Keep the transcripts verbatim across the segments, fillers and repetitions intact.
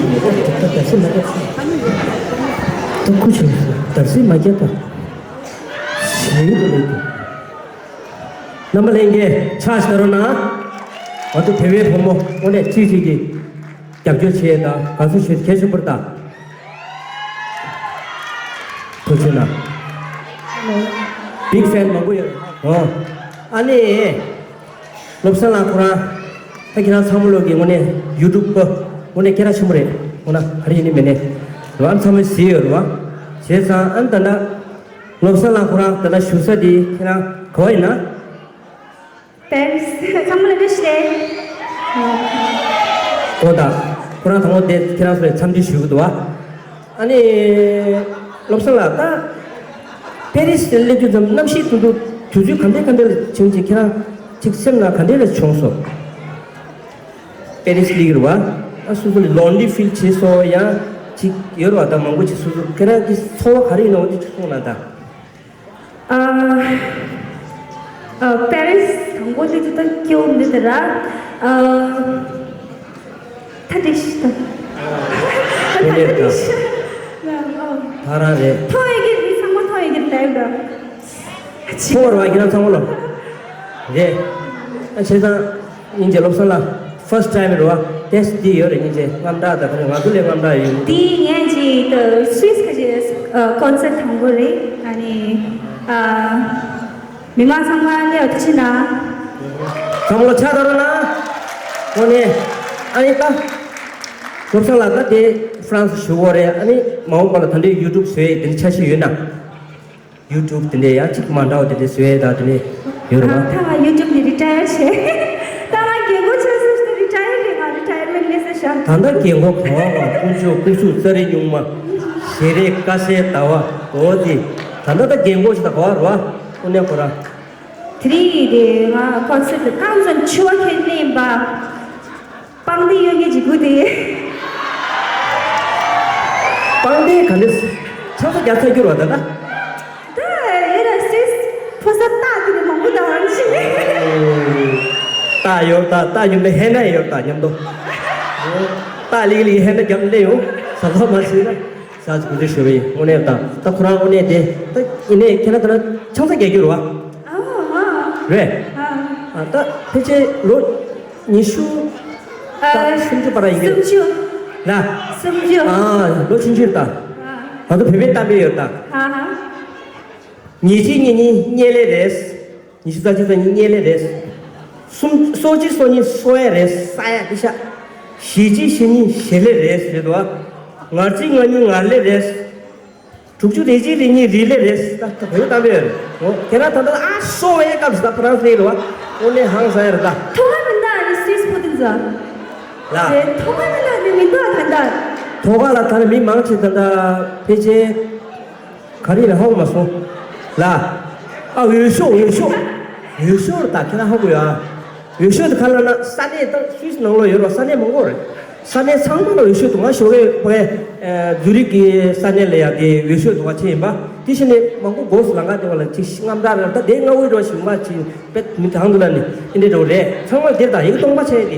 ད་དར་སྲི་མ་རྒྱབ་ས། ད་ཁུ་ཆུ་དར་སྲི་མ་རྒྱབ་པ། ཞེ་གི་འདུག་ལེ། རྣམ་པ་ལྷན་རྒྱས་ཕྱག་ཞིག་གནང་རོགས་གནང་། ང་ཚོ་བོད་པའི་བུ་མོ་དངོས་གནས་གཅིག་གཅིག་གིས་རྒྱབ་སྐྱོར་བྱེད་ཡས་དང་དགའ་བསུ་ཞུ་གལ་ཆེན་པོ་རེད་ད། ཐུགས་རྗེ་གནང་། Big fan མང་པོ་ཡོད། ཨོ། ཨ་ནི། བློ་བཟང་ལགས་ཁོ་རང་། ད་ཁྱེད་རང་ཚང་མ་ལོག་གི་དངོས་གནས་ཡུ་ཊུབ་པ། དངོས་གནས་སྐད་གྲགས་ཆེན་པོ་རེད། འོ་ན་ག་རེ་ཡིན་ནི་མིན་ནི། རོ་ཨ་ཚང་མས་གཟིགས་ཡོད་རེད་བ། བྱས་ཙང་ཨ་ནི་ད་ལྟ། བློ་བཟང་ལགས་ཁོ་རང་ད་ལྟ་བཞུགས་ས་དེ་ཁྱེད་རང་ག་བ་ཡིན་ན། པེ་རི་སི། ཚང་མ་ལ་བཀྲ་ཤིས་བདེ་ལེགས། ཨོ་ད། ཁོ་རང་དང་པོ་དེ་ཁྱེད་རང་ཚོ་ལ་འཚམས་འདྲི་ཞུ་གི་འདུག་བ། ཨ་ནི། བློ་བཟང་ལགས་ད། པེ་རི་སི་སླེབས་དུས་ཙམ་གནམ་གཤིས་དུ་དུ་དུས་ཚོད་ག་འདྲའི་ག་འདྲ་ལ་བྱུང་ཅིག་ཁྱེད་རང་ཅིག་སེམས་ནང་ག་འདྲ་ལ་བྱུང་སོང་། པེ་རི་སི་སླེབས་ཀྱི་རེད་བ། ཨ་སོ་སོ་ལ་ལོན་ལི་ཕིལ་བྱེད་སོང་ཡང་ཅིག་ཡོད་རེད་བ། ད་མང་པོ་ཅིག་སོ་སོ་ཁྱེད་རང་གི་ཚོར་བ་ག་རེ་ཡིན་ནའང་དེ་ཅིག་གསུངས་ན་ད། ཨ། ཨ། པེ་རི་སི་དང་པོ་དེ་ཚོ་ད་སྐྱེ་བོ་མི་འདུག་ད་ར། ཨ། ཐ་དྲི་ཤི་ད། ཐ་དྲི་ཤི། ད་རང་རེད། མཐོང་ཡོད་ཀྱི་རེད། ཚང་མ་མཐོང་ཡོད་ཀྱི་རེད་ད། ཕོར་བ་ཁྱེད་རང་ཚང་མ་ལ། རེད། ཨ་བྱས་ཙང་། སྙིང་རྗེ་བློ་བཟང་ལགས། ཕར་སི་ཊི་ཊེམ་རེད་བ། ཏེ་སི་ཊི་འདི་ཡོད་རེད། སྙིང་རྗེ། རྔམ་སྟག་དང་ག་རེ་ང་ཚོ་ལས་རྔམ་སྟག་ཡོད། འདི་ངས་ཅིག་ཏུ་སུད་སི་ཁ་ཅིག་ཨ་ཀོན་སར་ཊི་དང་པོ་རེད། ཨ་ནི་ཨ་མི་མང་ཚང་མ་སླེབས་པ་ཐུགས་རྗེ་གནང་། ཚང་མ་ལ་ཕྱག་བརྡབ་རོགས་གནང་། དངོས་གནས། ཨ་ནི་ད། བློ་བཟང་ལགས་ད་དེ་ཧྥ་རན་སི་བཞུགས་ཡོད་རེད། ཨ་ནི་མ་འོངས་པ་ལ་ད་འདྲའི་ཡུ་ཊུབ་བཟོ་ཡས་དེ་འདྲ་འཆར་གཞི་ཡོད་ན། ཡུ་ཊུབ་དེ་འདྲའི་ཡང་གཅིག་མ་འདྲ་བ་དེ་འདྲའི་བཟོ་ཡས་དང་དེ་འདྲའི་ཡོད་རེད་བ། ཨ། ད་ང་ཡུ་ཊུབ་ནས་རི་ཊ་ཡར་བྱས། ད་ང་རྒན་གོག་ཆགས་སོང་ཟེར། རི་ཊ་ཡར་རེད། ང་རི་ཊ་ཡར་མེན་ཊི་ལས་ས་ཤག་ད་ལྟ་རྒན་གོག་ག་བ་བ། དཀོན་མཆོག་སྐུ་གཟུགས་རྩ་རི་སྨྱུག་མ། ཞལ་རས་དཀར་གསལ་ཟླ་བ་འོ་དེ། ད་ལྟ་ད་རྒན་གོག་ཞིག་ད་ག་བ་རེད་བ། དངོས་གནས་ཁོ་རང་། དེ་རིང་དེ་ང་ཀོན་སར་ཊི་དེ་རྐང་ཙམ་འཕྱི་བ་ཁྱེར་ནས་ཡིན་པ། པང་གདན་གཡོན་གྱི་འཇིགས་སྐུལ་དེ། པང་གདན་ག་འདྲ་ཆང་ས་རྒྱག་ཚར་རྒྱུ་རེད་བ་ད་ལྟ། ད་ཡོད་ར་སིས་ཕོ་གསར་སྟག་དེ་ནས་མང་པོ་དང་ཨང་ཤི། སྟག་ཡོད་ད། སྟག་ཉམས་ལེན་ཧེ་ན་ཡོད་ད་མཉམ་དུ། སྟག་ལིག་ལིག་ཧེ་ན་རྒྱབ་ལེ་ཡོང་ས་ལ་མ་སྲིད་ན། ས་ཆ་གུ་དེ་ཞོ་བའི་དངོས་གནས་དང་ད་ཁོ་རང་དངོས་གནས་དེ་ད་ཡིན་ནའི་ཁྱེད་རང་ད་ལ་ཆང་ས་རྒྱག་རྒྱུ་རེད་བ། ཨ་ཨ། རེད། ཨ། ཨ་ད་ཕལ་ཆེར་ལོ། ཉི་ཤུ། ཨ། ད་སུམ་ཅུ་པ་ར་ཡིན་གྱི། སུམ་ཅུ། ལ། སུམ་ཅུ། ཨ། ལོ་ཆུང་ཆུང་རེད་ད། ཨ། ང་ཚོ་བོད་པའི་གཏམ་དཔེ་ཡོད་ད། ཨ་ཧ། ཉི་གཅིག་ཉི་གཉིས་གཉིད་ལས་རེད། ཉི་ཤུ་རྩ་གཅིག་རྩ་གཉིས་གཉིད་ལས་རེད། སུམ། སོ་གཅིག་སོ་གཉིས་སོ་ཡས་རེད། ས་ཡ་འདི་ཤ། ཞེ་གཅིག་ཞེ་གཉིས་ཞེ་ལས་རེད་ཟེར་འདུག་ཨ། ངར་གཅིག་ངར་གཉིས་ངར་ལས་རེད། དྲུག་ཅུ་རེ་གཅིག་རེ་གཉིས་རེ་ལས་རེད། ད་ད་བོད་གཏམ་དཔེ་ཡོད་རེད། འོ་དེ་ན་ད་ལྟ་ཨ་སོ་བའི་སྐབས་སུ་ད་ཕ་རན་སི་ལས་རེད་བ། འོ་ནས་ཧང་སང་ཡ་རེད་ད། ཐོག་མ་མི་འདུག་ཨ་ནི་སུད་སི་པོ་ཏི་ཛ། ལ། རེད། ཐོག་མ་མི་འདུག་ཨ་ནི་མི་འདུག་ཨ་ད་ད། ཐོག་ཁ་ལ་ད་ནི་མི་མང་ཆེ་ད་ད་ཕལ་ཆེར་ག་རེ་ལ་ཧ་གོ་མ་སོང་། ལ། ཨ་འོས་ཤོག་འོས་ཤོག་འོས་ཤོག་རེད་ད་ཁྱེད་རང་ཧ་གོ་ཡ། འོས་ཤོག་དེ་ག་ལ་ན་ས་གནས་ད་སུད་སི་ནང་ལོགས་ཡོད་རེད་བ། ས་གནས་མང་པོ་རེད། ས་གནས་ཚང་མ་ལ་འོས་ཤོག་འདུག་ང་ཞོགས་ཀས་ཕ་གི་ཛུ་རིག་གི་ས་གནས་ལ་ཡ་དེ་འོས་ཤོག་འདུག་ང་ཆེ་ཡིན་པ། དེ་བཞིན་ནས་མང་པོ་སྒོ་སུ་ལང་ཀ་དེ་བ་ལ་ཅིག་རྔམ་དྲག་རེད། ད་དེ་སྔ་བོའི་འགྲོ་ཞིག་མ་ཅིག་པེད་མི་དང་དུ་ལ་ནི་ཨིན་འདྲེ་འགྲོ་རེད། ཚང་མ་དེར་དང་ཡིག་སྟོང་པ་ཆེ་དེ།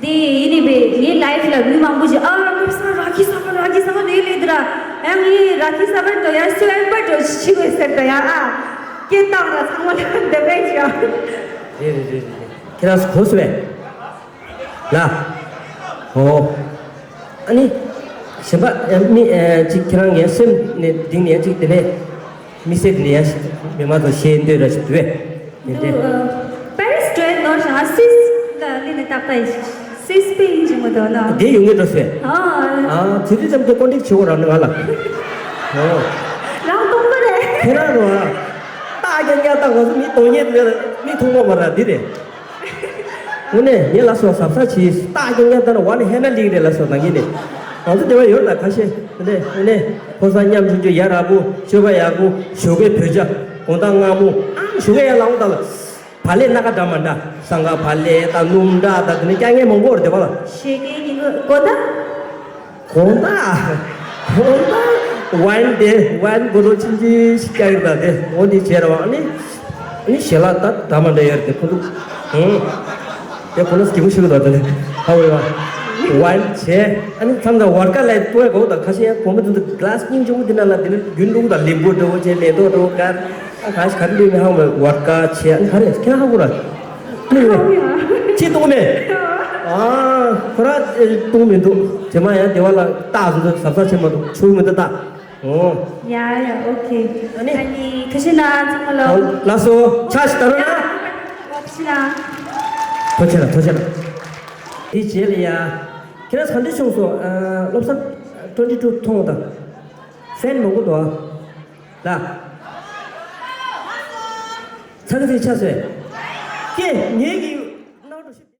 དེ་ཡིན་ནི་བས་ངའི་ལའིབ་ལ་མི་མང་པོ་ཞིག་ཨ་ཁོ་ས་ར་ཁི་ས་ཁ་ར་ཁི་ས་ཁ་རེད་ལེ་དེ་ར། ཡང་ངའི་ར་ཁི་ས་ཁ་དང་ཡང་སུ་ཨེ་པར་འགྲོ་ཞིག་ཤི་དགོས་ཟེར་ད་ཡ་ཨ། སྐད་བཏང་ར་ཚང་མ་ལ་འདེབས་པས་ཀྱི་ཡ། རེད་རེད་རེད་རེད། ཁྱེད་རང་ཚོ་གོ་སོང་བས། ལ། ཨོ། ཨ་ནི། གཞན་པ་ཨ་མི་ཨ་ཅིག་ཁྱེད་རང་ངའི་སེམས་ནས་གཏིང་ནས་ཅིག་དེ་ནས་མི་སེར་དེ་ནས་ཡང་མི་མང་ཚོ་ཤེས་འདོད་ར་ཞིག་འདུག་བས། ཡིན་ཏེ། པེ་རི་སི་འགྲོ་ཡས་ནོར་ཞིང་ཨ་སུད་སི་ལ་ལི་ནས་བཏགས་པ་ཡིན། སུད་སི་པེ་ཡིན་གྱི་མི་འདུག་ན། དེ་ཡོང་ངེས་འགྲོ་སོང་། ཨ། ཨ་དེ་དུས་ཙམ་དུ་ཀོན་ཊེག་བྱེད་དགོས་ར་ནི་ང་ལ། ཨོ། རང་སྟོང་པ་རེད། ཁྱེད་རང་རོ་ཨ། ཏག་རྐྱང་རྐྱང་ཏག་ང་ཚོ་མི་སྟོང་ཉེས་མེད་ལ་མི་ཐུག་མ་མ་ར་འདི་རེད། དངོས་གནས་ངས་ལ་སོགས་གཟབ་གཟབ་བྱས་སྟག་རྐྱང་རྐྱང་ལྟ་ན་བ་ནི་ཧེ་ན་ལིག་རེད་ལ་སོགས་ད་ངེས་ནས་ང་ཚོ་དེ་བ་ཡོད་ད་ཁ་ཤས་དེ་ནས་དངོས་གནས་ཕོ་གསར་མཉམ་ཆུང་ཆུང་ཡ་ར་བུ་སྤྱོད་པ་ཡག་པོ་ཞོགས་ཀའི་བོད་ཇ་དགོང་དག་མངར་མོ་ཨང་ཞོགས་ཀའི་ཡ་ལ་འོང་ད་ལ་བ་ལས་སྣ་ཁ་འདྲ་མ་འདྲ་སང་ག་བ་ལས་ད་སྣུམ་འདྲ་ད་དེ་ནས་རྐྱང་ངས་མང་པོ་རེད་དེ་བ་ལ་ཞོགས་ཀའི་ཉིན་གུང་དགོང་དག་དགོང་དག་དགོང་དག་ཝའིན་དེ་ཝའིན་བོ་ཊལ་ཆུང་ཆུང་ཞིག་བཀྱག་ཡོད་ད་དེ་འོ་འདི་བྱས་ར་བ་ཨ་ནི་ཨ་ནི་ཞལ་ལག་ད་འདྲ་མ་འདྲ་ཡོད་རེད་དེ་ཁོ་ཚོ་ཧུང་དེ་ཁོ་ན་སྐྱིད་པོ་ཞིག་ད་དེ་ནས་ཧ་བོ་ཡ། ཝའིན་བྱས། ཨ་ནི་མཚམས་དང་ཝོད་ཀ་ལ་ལྟོས་གོ་དང་ཁ་ཤས་བུ་མོ་དེ་ཚོ་ག་ལ་སི་སྙིང་རྗེ་པོ་དེ་ན་ལ་དེ་ནི་རྒྱུན་འགྲོ་དང་ལིམ་བུ་འགྲོ་བྱས་མེ་ཏོག་འགྲོ་གར། ཨ་ག་ཞིག་ག་རེ་ལུས་མི་ཧང་བའི་ཝོད་ཀ་བྱས། ཨ་ནི་ག་རེ་ཁྱེད་རང་ཧ་གོ་ར། ཨ་ནི་ཁྱེད་གཏོང་མེད། ཨ་ཁོ་ར་གཏོང་མི་འདུག་དེ་མ་ཡང་དེ་བ་ལ་རྟགས་བཟོ་ཚོ་གཟབ་གཟབ་བྱེད་མ་འདུག་ཆུ་མི་འདུག་རྟགས། ཨོ། ཡ་ཡ་ཨོ་ཁེ། ཨ་ནི། ཨ་ནི་ཐུགས་རྗེ་གནང་ཚང་མ་ལོ། ལགས་སོ་ཆ་ཞིག་ད་རུང་ན། ཡ་ཐུགས་རྗེ་གནང་། ཐུགས་རྗེ་གནང་། ཐུགས་རྗེ་གནང་། དེ་རྗེས་ལ་ཡ། ཁྱེད་རང་ག་འདྲ་བྱུང་སོང་། ཨ་བློ་བཟང་ཊུ་ཝེན་ཊི་ཊུ་མཐོང་དང་། ཧྥེན་མང་པོ་འདུག་ཨ། ལ། ཚ་གི་ཚིག་ཆ་སོས། ཀྱེ་ངའི་